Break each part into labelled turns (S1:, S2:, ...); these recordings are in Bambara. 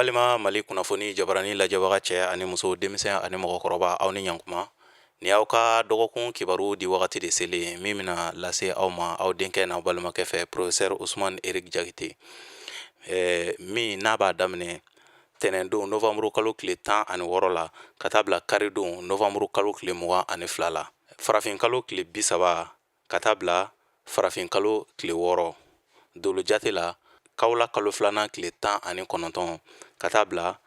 S1: Balima Mali kunnafoni jabarani lajɛbaga cɛ ani muso, denmisɛn ani mɔgɔkɔrɔba, aw ni ɲankuma. Ni aw ka dɔgɔkun kibaru di wagati de selen, min bɛna lase aw ma aw denkɛ n'aw balimakɛ fɛ, professeur Ousmane Eric Diakité, min n'a b'a daminɛ tɛnɛndon novembre kalo tile 16 la ka taa bila karidon novembre kalo tile 22 la, farafin kalo tile 30 ka taa bila farafin kalo tile 6, dolo jate la kawula kalo filanan tile 19 ka taa bila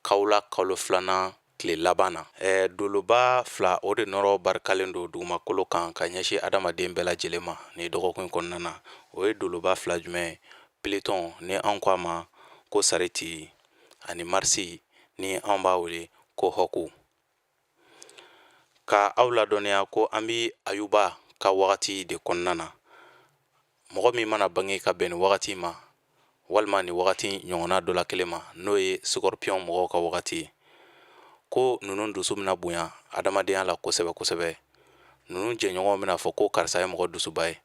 S1: kawula kalo filanan tile laban na. Doloba fila, o de nɔrɔ barikalen don dugumakolo kan ka ɲɛsin adamaden bɛɛ lajɛlen ma ni dɔgɔkun in kɔnɔna na. O ye doloba fila jumɛn ye? Pluton, ni anw ko a ma ko Sariti, ani Marisi, ni anw b'a wele ko Hɔku. Ka aw ladɔnniya ko an bɛ Ayuba ka wagati de kɔnɔna na. Mɔgɔ min mana bange ka bɛn nin wagati ma walima nin wagati ɲɔgɔnna dɔ la kelen ma, n'o ye scorpion mɔgɔw ka wagati ye, ko ninnu dusu bɛna bonya adamadenya la kosɛbɛ kosɛbɛ. Ninnu jɛɲɔgɔnw bɛna fɔ ko karisa ye mɔgɔ dusuba ye.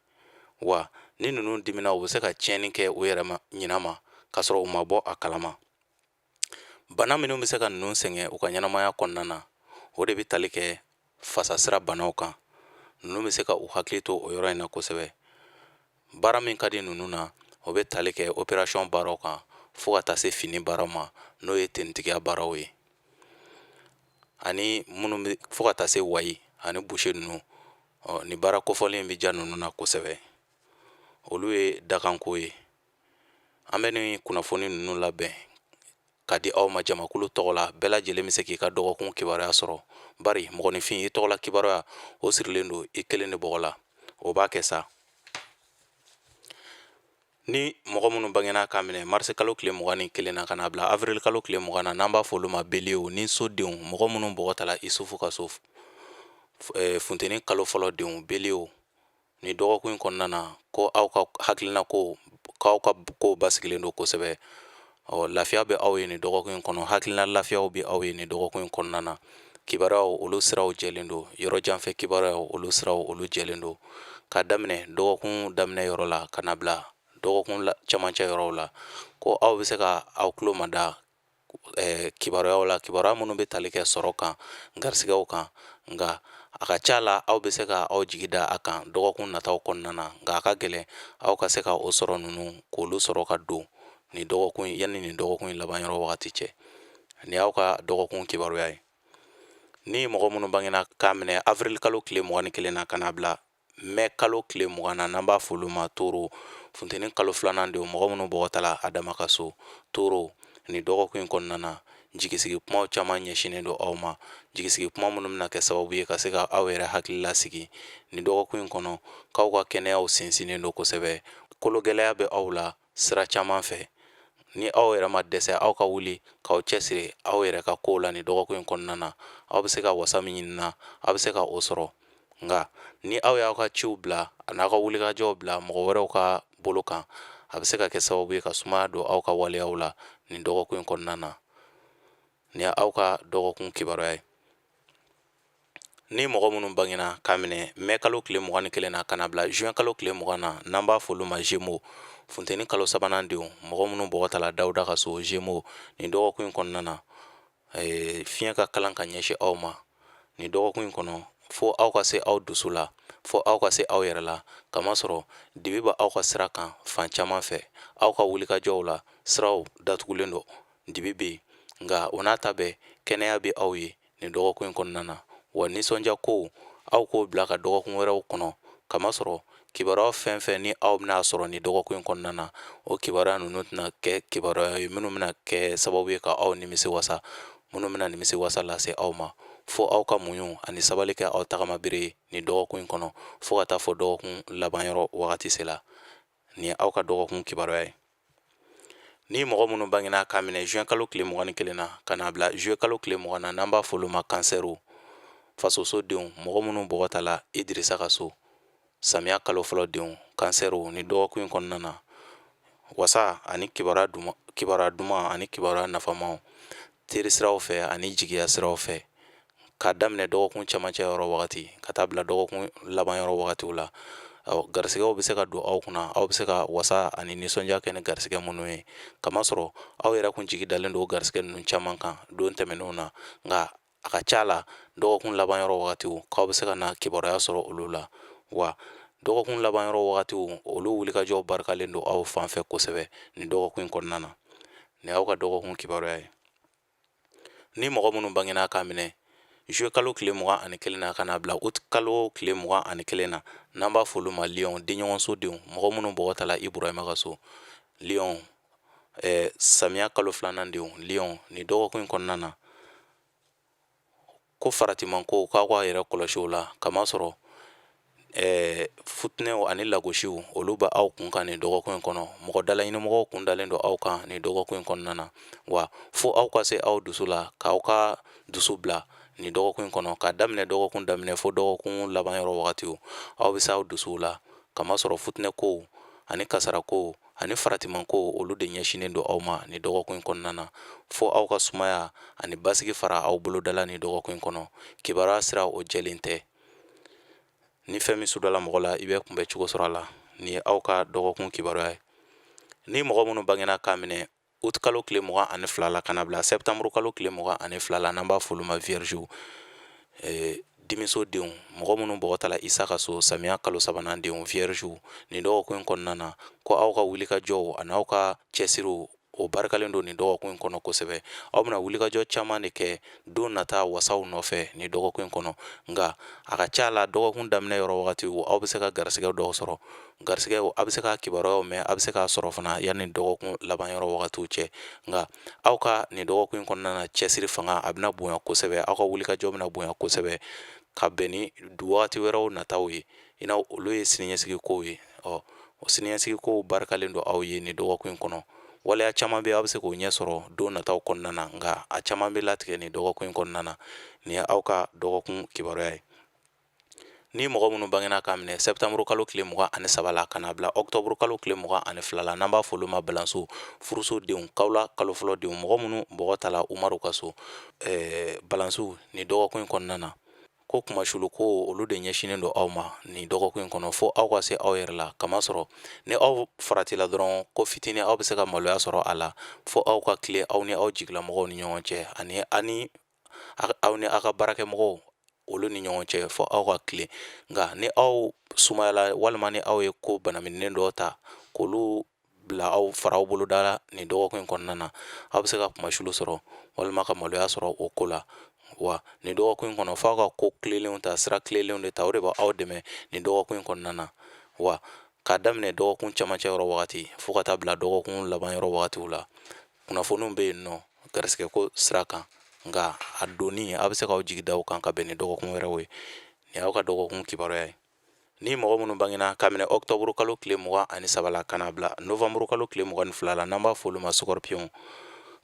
S1: Wa ni ninnu dimina, u bɛ se ka tiɲɛni kɛ u yɛrɛ ma ɲina ma k'a sɔrɔ u ma bɔ a kalama. Bana minnu bɛ se ka ninnu sɛgɛn u ka ɲɛnamaya kɔnɔna na, o de bɛ tali kɛ fasasira banaw kan. Ninnu bɛ se ka u hakili to o yɔrɔ in na kosɛbɛ. Baara min ka di ninnu na, o bɛ tali kɛ opération baaraw kan fo ka taa se fini baaraw ma, n'o ye tenitigiya baaraw ye, ani minnu bɛ fo ka taa se wayi ani boucher ninnu. Ɔ nin baara kofɔlen in bɛ diya ninnu na kosɛbɛ. Olu ye dakanko ye. An bɛ nin kunnafoni ninnu labɛn ka di aw ma jamakulu tɔgɔ la. Bɛɛ lajɛlen bɛ se k'i ka dɔgɔkun kibaruya sɔrɔ, bari mɔgɔninfin, i tɔgɔla kibaruya, o sirilen don i kelen de bɔgɔ la. O b'a kɛ sa. Ni mɔgɔ minnu bangena k'a minɛ marisi kalo tile 21 na ka n'a bila avril kalo tile 20 na, n'an b'a fɔ olu ma bélier ni so denw, mɔgɔ minnu bɔgɔ tala Isufu ka so, funteni kalo fɔlɔ denw, bélier, ni dɔgɔkun in kɔnɔna na, ko aw ka hakilina ko k'aw ka kow basigilen don kosɛbɛ. Ɔ lafiya bɛ aw ye nin dɔgɔkun in kɔnɔ, hakilina lafiyaw bɛ aw ye nin dɔgɔkun in kɔnɔna na. Kibaruyaw, olu siraw jɛlen don. Yɔrɔ janfɛ kibaruyaw, olu siraw, olu jɛlen don. Ka daminɛ dɔgɔkun daminɛ yɔrɔ la ka na bila dɔgɔkun camancɛ yɔrɔw la, ko aw bɛ se ka aw tulo mada kibaruyaw la, kibaruya minnu bɛ tali kɛ sɔrɔ kan, garisigɛw kan. Nka a ka ca la, aw bɛ se ka aw jigi da a kan dɔgɔkun nataw kɔnɔna na. Nka a ka gɛlɛn aw ka se ka o sɔrɔ ninnu k'olu sɔrɔ ka don nin dɔgɔkun, yanni nin dɔgɔkun in laban yɔrɔ wagati cɛ. Nin y'aw ka dɔgɔkun kibaruya ye. Ni mɔgɔ minnu bangena k'a minɛ avril kalo tile 21 na ka n'a bila mɛ kalo tile 20 na, n'an b'a fɔ olu ma taureau, funteni kalo filanan denw, mɔgɔ minnu bɔgɔ tala Adama ka so, taureau, nin dɔgɔkun in kɔnɔna na, jigisigi kumaw caman ɲɛsinnen don aw ma, jigisigi kuma minnu bɛna kɛ sababu ye ka se ka aw yɛrɛ hakili lasigi nin dɔgɔkun in kɔnɔ, k'aw ka kɛnɛyaw sinsinnen don kosɛbɛ. Kologɛlɛya bɛ aw la sira caman fɛ. Ni aw yɛrɛ ma dɛsɛ, aw ka wuli k'aw cɛsiri aw yɛrɛ ka kow la nin dɔgɔkun in kɔnɔna na, aw bɛ se ka wasa min ɲini na, aw bɛ se ka o sɔrɔ. Nka ni aw y'aw ka ciw bila a n'aw ka wulikajɔw bila mɔgɔ wɛrɛw ka bolo kan, a bɛ se ka kɛ sababu ye ka sumaya don aw ka waleyaw la nin dɔgɔkun in kɔnɔna na. Nin y'aw ka dɔgɔkun kibaruya ye. Ni mɔgɔ minnu bangena k'a minɛ mɛ kalo tile 21 na ka na bila juin kalo tile 20 na, n'an b'a fɔ olu ma Gémeaux, funteni kalo sabanan denw, mɔgɔ minnu bɔgɔ tala Dawuda ka so, Gémeaux, nin dɔgɔkun in kɔnɔna na, fiɲɛ ka kalan ka ɲɛsin aw ma nin dɔgɔkun in kɔnɔ, fo aw ka se aw dusu la, fo aw ka se aw yɛrɛ la, kamasɔrɔ dibi bɛ aw ka sira kan fan caman fɛ. Aw ka wulikajɔw la, siraw datugulen don, dibi bɛ yen. Nka o n'a ta bɛɛ, kɛnɛya bɛ aw ye nin dɔgɔkun in kɔnɔna na. Wa nisɔndiya kow, aw k'o bila ka dɔgɔkun wɛrɛw kɔnɔ, kamasɔrɔ kibaruya fɛn fɛn ni aw bɛna sɔrɔ nin dɔgɔkun in kɔnɔna na, o kibaruya ninnu tɛna kɛ kibaruya ye minnu bɛna kɛ sababu ye ka aw nimisi wasa, minnu bɛna nimisi wasa lase aw ma. Fo aw ka muɲu ani sabali kɛ aw tagama bere ye nin dɔgɔkun in kɔnɔ, fo ka taa fɔ dɔgɔkun laban yɔrɔ wagati sela. Nin ye aw ka dɔgɔkun kibaruya ye. Ni mɔgɔ minnu bangena k'a minɛ juin kalo tile 21 na ka n'a bila juillet kalo tile 20 na, n'an b'a fɔ olu ma cancer, fasoso denw, mɔgɔ minnu bɔgɔ tala Idirisa ka so, samiya kalo fɔlɔ denw, cancer, ni dɔgɔkun in kɔnɔna na, wasa ani kibaruya duman ani kibaruya nafamaw teri siraw fɛ ani jigiya siraw fɛ, k'a daminɛ dɔgɔkun camancɛ yɔrɔ wagati ka taa bila dɔgɔkun laban yɔrɔ wagatiw la. Ɔ, garisɛgɛw bɛ se ka don aw kunna, aw bɛ se ka wasa ani nisɔndiya kɛ ni garisɛgɛ minnu ye, kamasɔrɔ aw yɛrɛ kun jigi dalen don garisɛgɛ ninnu caman kan don tɛmɛnenw na. Nka a ka ca la, dɔgɔkun laban yɔrɔ wagatiw, k'aw bɛ se ka na kibaruya sɔrɔ olu la. Wa dɔgɔkun laban yɔrɔ wagatiw, olu wulikajɔw barikalen don aw fan fɛ kosɛbɛ nin dɔgɔkun in kɔnɔna na. Nin y'aw ka dɔgɔkun kibaruya ye. Ni mɔgɔ minnu bangena k'a minɛ juillet kalo tile 21 na ka n'a bila août kalo tile 21 na, n'an b'a fɔ olu ma lion, denɲɔgɔnso denw, mɔgɔ minnu bɔgɔ tala Iburahima ka so, lion, samiya kalo filanan denw, lion, nin dɔgɔkun in kɔnɔna na, ko faratimanko, k'aw k'a yɛrɛ kɔlɔsi o la, kamasɔrɔ futinɛw ani lagosiw, olu bɛ aw kun kan nin dɔgɔkun in kɔnɔ. Mɔgɔ dalaɲinimɔgɔw kun dalen don aw kan nin dɔgɔkun in kɔnɔna na. Wa fo aw ka se aw dusu la, k'aw ka dusu bila nin dɔgɔkun in kɔnɔ. K'a daminɛ dɔgɔkun daminɛ fo dɔgɔkun laban yɔrɔ wagatiw, aw bɛ se aw dusuw la, kamasɔrɔ futinɛkow ani kasarakow ani faratimanko, olu de ɲɛsinnen don aw ma nin dɔgɔkun in kɔnɔna na. Fo aw ka sumaya ani basigi fara aw boloda la nin dɔgɔkun in kɔnɔ. Kibaruya sira, o jɛlen tɛ. Ni fɛn min sudala mɔgɔ la, i bɛ kunbɛ cogo sɔrɔ a la. Nin ye aw ka dɔgɔkun kibaruya ye. Ni mɔgɔ minnu bangena k'a minɛ août kalo tile 22 la ka na bila septembre kalo tile 22 la, n'an b'a fɔ olu ma vierge, dimiso denw, mɔgɔ minnu bɔgɔ tala Isa ka so, samiya kalo sabanan denw, vierge, nin dɔgɔkun in kɔnɔna na, ko aw ka wulikajɔw ani aw ka cɛsiriw, o barikalen don nin dɔgɔkun in kɔnɔ kosɛbɛ. Aw bɛna wulikajɔ caman de kɛ don nata wasaw nɔfɛ nin dɔgɔkun in kɔnɔ. Nka a ka ca la, dɔgɔkun daminɛ yɔrɔ wagati, aw bɛ se ka garisɛgɛ dɔw sɔrɔ. Garisɛgɛ, aw bɛ se ka kibaruyaw mɛn, aw bɛ se k'a sɔrɔ fana yanni dɔgɔkun laban yɔrɔ wagatiw cɛ. Nka aw ka nin dɔgɔkun in kɔnɔna na, cɛsiri fanga, a bɛna bonya kosɛbɛ. Aw ka wulikajɔ bɛna bonya kosɛbɛ ka bɛn ni wagati wɛrɛw nataw ye, i n'a olu ye siniɲɛsigi kow ye. Ɔ, o siniɲɛsigi kow barikalen don aw ye nin dɔgɔkun in kɔnɔ. Waleya caman bɛ, aw bɛ se k'o ɲɛ sɔrɔ don nataw kɔnɔna na, nka a caman bɛ latigɛ nin dɔgɔkun in kɔnɔna na. Nin ye aw ka dɔgɔkun kibaruya ye. Ni mɔgɔ minnu bangena k'a minɛ septembre kalo tile 23 la ka n'a bila octobre kalo tile 22 la, n'an b'a fɔ olu ma balanso, furuso denw, kawula kalo fɔlɔ denw, mɔgɔ minnu bɔgɔ tala Umaru ka so, balanso, nin dɔgɔkun in kɔnɔna na, ko kumasulu ko, olu de ɲɛsinnen don aw ma nin dɔgɔkun in kɔnɔ. Fo aw ka se aw yɛrɛ la, kamasɔrɔ ni aw faratila dɔrɔn, ko fitinin, aw bɛ se ka maloya sɔrɔ a la. Fo aw ka tilen aw ni aw jigilamɔgɔw ni ɲɔgɔn cɛ, ani aw ni aw ka baarakɛmɔgɔw, olu ni ɲɔgɔn cɛ, fo aw ka tilen. Nka ni aw sumayala, walima ni aw ye ko banamininen dɔ ta k'olu bila aw fara aw boloda la nin dɔgɔkun in kɔnɔna na, aw bɛ se ka kumasulu sɔrɔ walima ka maloya sɔrɔ o ko la. Wa nin dɔgɔkun in kɔnɔ, fo aw ka ko tilenlenw ta, sira tilenlenw de ta, o de bɛ aw dɛmɛ nin dɔgɔkun in kɔnɔna na. Wa k'a daminɛ dɔgɔkun camancɛ yɔrɔ wagati fo ka taa bila dɔgɔkun laban yɔrɔ wagatiw la, kunnafoniw bɛ yen nɔ garisɛgɛ ko sira kan, nka a donni, aw bɛ se k'aw jigi da o kan ka bɛn ni dɔgɔkun wɛrɛw ye. Nin y'aw ka dɔgɔkun kibaruya ye. Ni mɔgɔ minnu bangena k'a minɛ octobre kalo tile 23 la ka n'a bila novembre kalo tile 22 la, n'an b'a fɔ olu ma scorpion,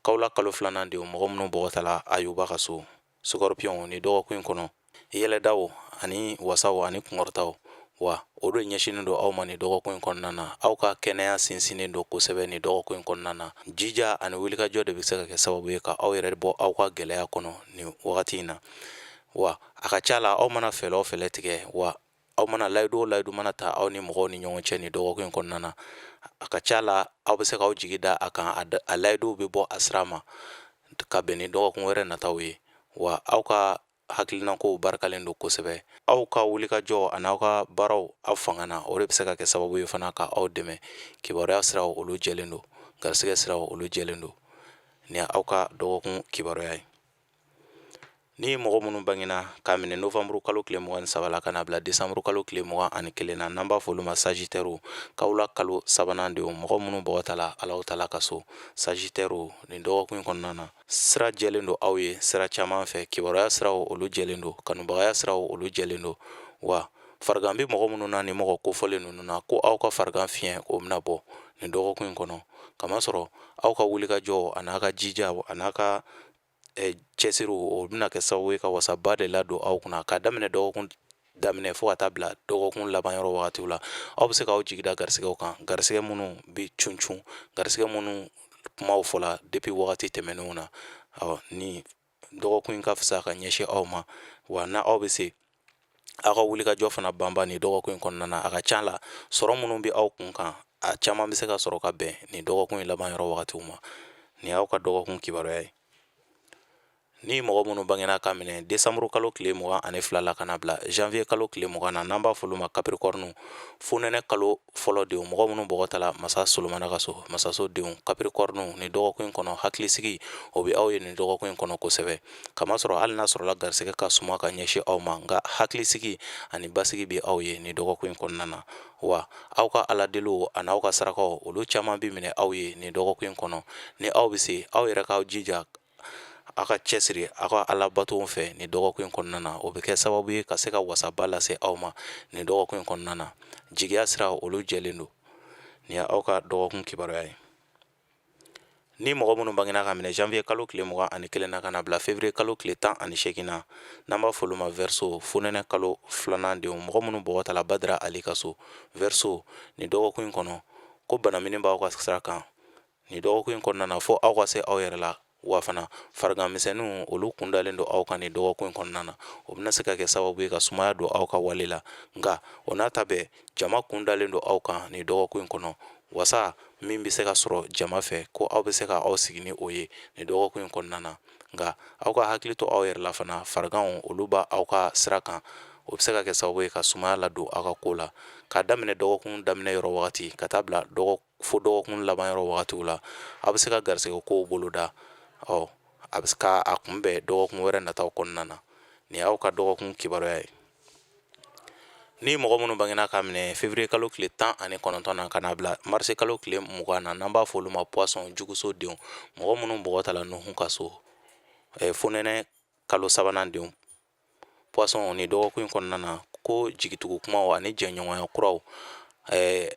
S1: kawula kalo filanan denw, mɔgɔ minnu bɔgɔ tala Ayuba ka so, scorpion, nin dɔgɔkun in kɔnɔ, yɛlɛdaw ani wasaw ani kunkɔrɔtaw, wa o de ɲɛsinnen don aw ma nin dɔgɔkun in kɔnɔna na. Aw ka kɛnɛya sinsinnen don kosɛbɛ nin dɔgɔkun in kɔnɔna na. Jija ani wulikajɔ de bɛ se ka kɛ sababu ye ka aw yɛrɛ bɔ aw ka gɛlɛya kɔnɔ nin wagati in na. Wa a ka ca la, aw mana fɛɛrɛ o fɛɛrɛ tigɛ, wa aw mana layidu o layidu mana ta aw ni mɔgɔw ni ɲɔgɔn cɛ nin dɔgɔkun in kɔnɔna na, a ka ca la, aw bɛ se k'aw jigi da a kan, a layiduw bɛ bɔ a sira ma ka bɛn ni dɔgɔkun wɛrɛ nataw ye. Wa aw ka hakilinakow barikalen don kosɛbɛ. Aw ka wulikajɔ ani aw ka baaraw aw fanga na, o de bɛ se ka kɛ sababu ye fana ka aw dɛmɛ. Kibaruya siraw, olu jɛlen don. Garisɛgɛ siraw, olu jɛlen don. Nin aw ka dɔgɔkun kibaruya ye. Ni mɔgɔ minnu bangena k'a minɛ novembre kalo tile 23 la ka n'a bila décembre kalo tile 21 na, n'an b'a fɔ olu ma sagittaire, kawula kalo sabanan denw, mɔgɔ minnu bɔgɔ tala Alahu Taala ka so, sagittaire, nin dɔgɔkun in kɔnɔna na, sira jɛlen don aw ye sira caman fɛ. Kibaruya siraw, olu jɛlen don. Kanubagaya siraw, olu jɛlen don. Wa farigan bɛ mɔgɔ minnu na, ni mɔgɔ kofɔlen ninnu na, ko aw ka farigan fiɲɛ, o bɛna bɔ nin dɔgɔkun in kɔnɔ, kamasɔrɔ aw ka wulikajɔ a n'a ka jija a n'a ka cɛsiriw, o bɛna kɛ sababu ye ka wasaba de ladon aw kunna. K'a daminɛ dɔgɔkun daminɛ fo ka taa bila dɔgɔkun laban yɔrɔ wagatiw la, aw bɛ se k'aw jigi da garisɛgɛw kan, garisɛgɛ minnu bɛ cuncun, garisɛgɛ minnu kumaw fɔla depuis wagati tɛmɛnenw na. Ɔ, ni dɔgɔkun in ka fisa ka ɲɛsin aw ma. Wa na aw bɛ se Aw ka wulikajɔ fana banba nin dɔgɔkun in kɔnɔna na. A ka ca la, sɔrɔ minnu bɛ aw kun kan, a caman bɛ se ka sɔrɔ ka bɛn nin dɔgɔkun in laban yɔrɔ wagatiw ma. Nin y'aw ka dɔgɔkun kibaruya ye. Ni mɔgɔ minnu bangena ka minɛ desanburu kalo tile 22 la ka na bila janvier kalo tile 20 na, n'an b'a fɔ olu ma Capricorne, fonɛnɛ kalo fɔlɔ denw, mɔgɔ minnu bɔgɔ tala masa Solomana ka so, masaso denw, Capricorne, nin dɔgɔkun in kɔnɔ, hakilisigi o bɛ aw ye nin dɔgɔkun in kɔnɔ kosɛbɛ. Kamasɔrɔ hali n'a sɔrɔla garisɛgɛ ka suma ka ɲɛsin aw ma, nka hakilisigi ani basigi bɛ aw ye nin dɔgɔkun in kɔnɔna na. Wa aw ka aladeliw ani aw ka sarakaw, olu caman bɛ minɛ aw ye nin dɔgɔkun in kɔnɔ. Ni aw bɛ se, aw yɛrɛ k'aw jija, aw ka cɛsiri aw ka alabatow fɛ nin dɔgɔkun in kɔnɔna na. O bɛ kɛ sababu ye ka se ka wasaba lase aw ma nin dɔgɔkun in kɔnɔna na. Jigiya sira, olu jɛlen don. Nin ye aw ka dɔgɔkun kibaruya ye. Ni mɔgɔ minnu bangena ka minɛ janvier kalo tile 21 na ka na bila février kalo tile 18 na, n'an b'a fɔ olu ma Verseau, fonɛnɛ kalo filanan denw, mɔgɔ minnu bɔgɔ tala Badara Ali ka so, Verseau, nin dɔgɔkun in kɔnɔ, ko banamini b'aw ka sira kan nin dɔgɔkun in kɔnɔna na, fo aw ka se aw yɛrɛ la. Wa fana, farigan misɛnninw, olu kun dalen don aw kan nin dɔgɔkun in kɔnɔna na. O bɛna se ka kɛ sababu ye ka sumaya don aw ka wale la. Nka o n'a ta bɛɛ, jama kun dalen don aw kan nin dɔgɔkun in kɔnɔ. Wasa min bɛ se ka sɔrɔ jama fɛ, ko aw bɛ se ka aw sigi ni o ye nin dɔgɔkun in kɔnɔna na. Nka aw ka hakili to aw yɛrɛ la fana, fariganw, olu b'aw ka sira kan. O bɛ se ka kɛ sababu ye ka sumaya ladon aw ka ko la. K'a daminɛ dɔgɔkun daminɛ yɔrɔ wagati ka taa bila fo dɔgɔkun laban yɔrɔ wagatiw la, aw bɛ se ka garisɛgɛ kow boloda. Ɔ a bɛ se ka a kunbɛn dɔgɔkun wɛrɛ nataw kɔnɔna na. Nin y'aw ka dɔgɔkun kibaruya ye. Ni mɔgɔ minnu bangena ka minɛ février kalo tile 19 na ka na bila mars kalo tile 20 na, n'an b'a fɔ olu ma Poisson, juguso denw, mɔgɔ minnu bɔgɔ tala Nuhu ka so, fonɛnɛ kalo sabanan denw, Poisson, nin dɔgɔkun in kɔnɔna na, ko jigitugu kumaw ani jɛɲɔgɔnya kuraw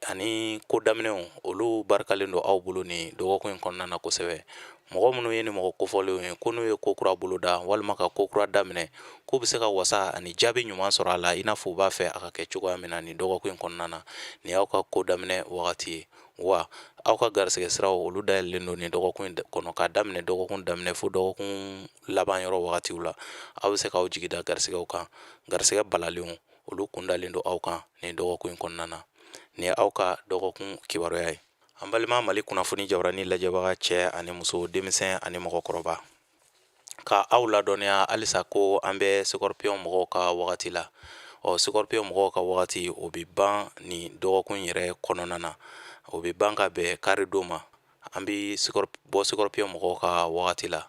S1: ani ko daminɛw, olu barikalen don aw bolo nin dɔgɔkun in kɔnɔna na kosɛbɛ. Mɔgɔ minnu ye nin mɔgɔ kofɔlenw ye, ko n'u ye ko kura boloda walima ka ko kura daminɛ, k'u bɛ se ka wasa ani jaabi ɲuman sɔrɔ a la, i n'a fɔ u b'a fɛ a ka kɛ cogoya min na nin dɔgɔkun in kɔnɔna na. Nin y'aw ka ko daminɛ wagati ye. Wa aw ka garisɛgɛ siraw, olu dayɛlɛlen don nin dɔgɔkun in kɔnɔ. K'a daminɛ dɔgɔkun daminɛ fo dɔgɔkun laban yɔrɔ wagatiw la, aw bɛ se k'aw jigi da garisɛgɛw kan. Garisɛgɛ balalenw, olu kun dalen don aw kan nin dɔgɔkun in kɔnɔna na. Nin ye aw ka dɔgɔkun kibaruya ye. An balima Mali kunnafoni jabarani lajɛbaga, cɛ ani muso, denmisɛn ani mɔgɔkɔrɔba, ka aw ladɔnniya halisa ko an bɛ Scorpion mɔgɔw ka wagati la. Ɔ Scorpion mɔgɔw ka wagati, o bɛ ban nin dɔgɔkun yɛrɛ kɔnɔna na. O bɛ ban ka bɛn karidon ma. An bɛ bɔ Scorpion mɔgɔw ka wagati la.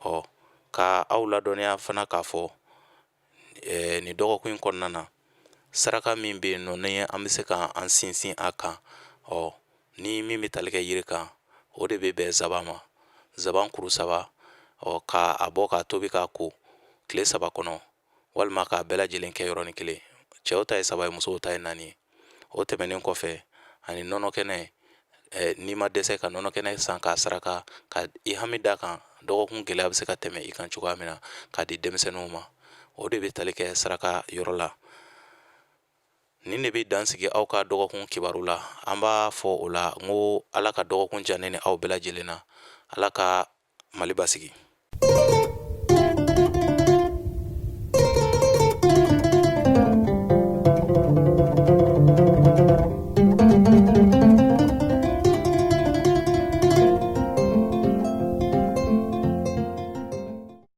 S1: Ɔ ka aw ladɔnniya fana k'a fɔ nin dɔgɔkun in kɔnɔna na, saraka min bɛ yen nɔ ni an bɛ se ka an sinsin a kan, ɔ ni min bɛ tali kɛ yiri kan, o de bɛ bɛn zaban ma. Zaban kuru 3, ɔ ka a bɔ k'a tobi k'a ko tile 3 kɔnɔ, walima k'a bɛɛ lajɛlen kɛ yɔrɔnin kelen. Cɛw ta ye 3 ye, musow ta ye 4 ye. O tɛmɛnen kɔfɛ, ani nɔnɔ kɛnɛ, n'i ma dɛsɛ ka nɔnɔ kɛnɛ san k'a saraka, ka i hami da kan dɔgɔkun gɛlɛya bɛ se ka tɛmɛ i kan cogoya min na, k'a di denmisɛnninw ma, o de bɛ tali kɛ saraka yɔrɔ la. Nin de bɛ dan sigi aw ka dɔgɔkun kibaru la. An b'a fɔ o la n ko Ala ka dɔgɔkun diya ne ni aw bɛɛ lajɛlen na. Ala ka Mali basigi.